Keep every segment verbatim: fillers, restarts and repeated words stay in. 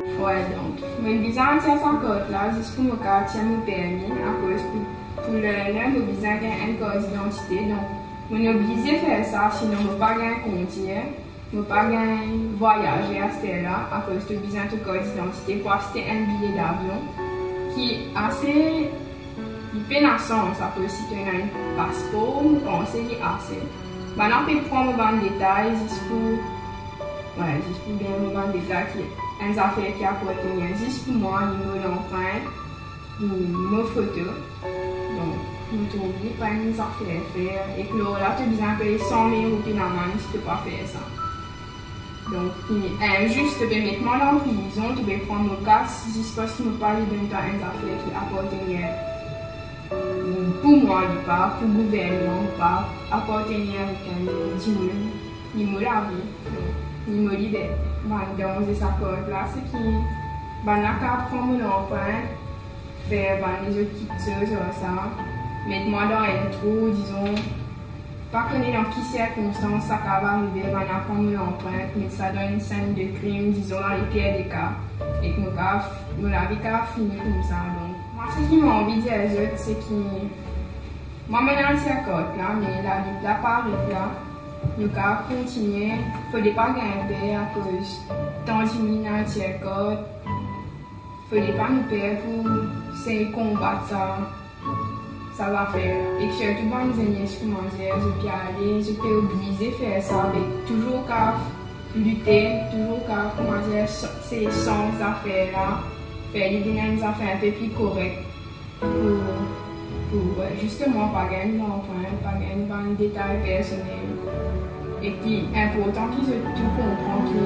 Wey, donk, mo bizin tir sa kart la zis pou mo kapav tir mo permi, akoz pou, pou ler la, mo bizin gagn enn kart didantite. Donk, mo oblize fer sa, sinon mo pa gagn kondir, mo pa gagn vwayaze aster la, akoz to bizin to kart didantite pou aste enn biye davion, ki ase, li pena sans, akoz si to ena enn paspor, mo panse li ase. Bann la pe pran mo bann detay zis pou, wey, zis pou gagn mo bann detay ki enn zafer ki apartenir zis pou mwa, ni mo lanprint, ni mo foto. Donk, mo trouv li pa enn zafer fer, ek lor la to bizin pey san mil roupi lamann si to pa fer sa. Donk, li inzis, to pe met mwa dan prizon, to pe pran mo kas, zis parski mo pa le donn twa enn zafer ki apartenir, mm, pou mwa, li pa pou gouvernman, li pa apartenir avek enn dimoun, ni mo lavi, ni mo liberte. Bann danze sa kart la, se ki bann la kapav pran mo lanprint, fer bann lezot kiksoz ar sa, met mwa dan enn trou, dizon, pa kone dan ki sirkonstans sa kapav arive, bann la pran mo lanprint, met sa dan enn senn de krim, dizon, dan lepier de ka, ek mo kapav, mo lavi kapav fini koumsa. Donk, mwa, seki mo anvi dir zot, se ki mwa, mo ena tir kart la, me lalit la pa aret la. Nou kapav kontigne, fode pa gagn per, akoz tan dimoun ena tir kart, fode pa nou per pou sey konbat sa, sa zafer la. Ek sirtou bann zenes, kouma dir, zot pe ale, zot pe oblize fer sa, me touzour kapav lite, touzour kapav, kouma dir, sa-, sey sanz zafer la, fer li vinn enn zafer inpe pli korek. Pou, pou, wey, zisteman, pa gagn lanprint, pa gagn bann detay personel. Epi, inportan ki zot tou konpran ki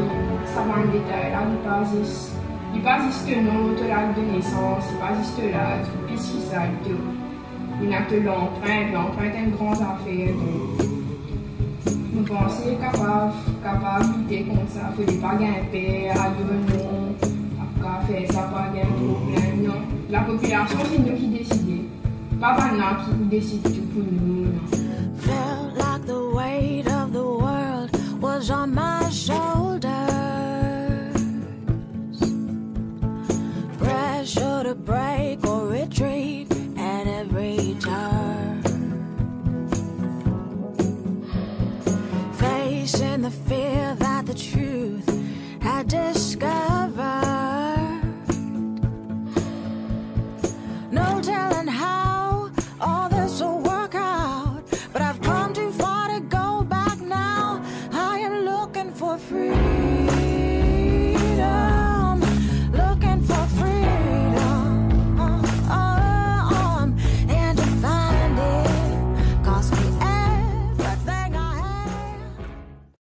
sa bann detay la, li pa zis, li pa zis to nom, to dat de nesans, li pa zis to laz, plis ki sa, li to, li ena to lanprint, lanprint enn gran zafer, donk. Mo panse kapav, kapav lite kont sa, fode pa gagn per, ayo non, pa kapav fer sa, pa gagn problem, non. Lapopilasion, se nou ki deside. Pa bann la ki pou desid tou pou nou, non. Felt like the weight of the world was on my shoulders. Pressure to break or retreat at every turn. Facing the fear that the truth had discovered.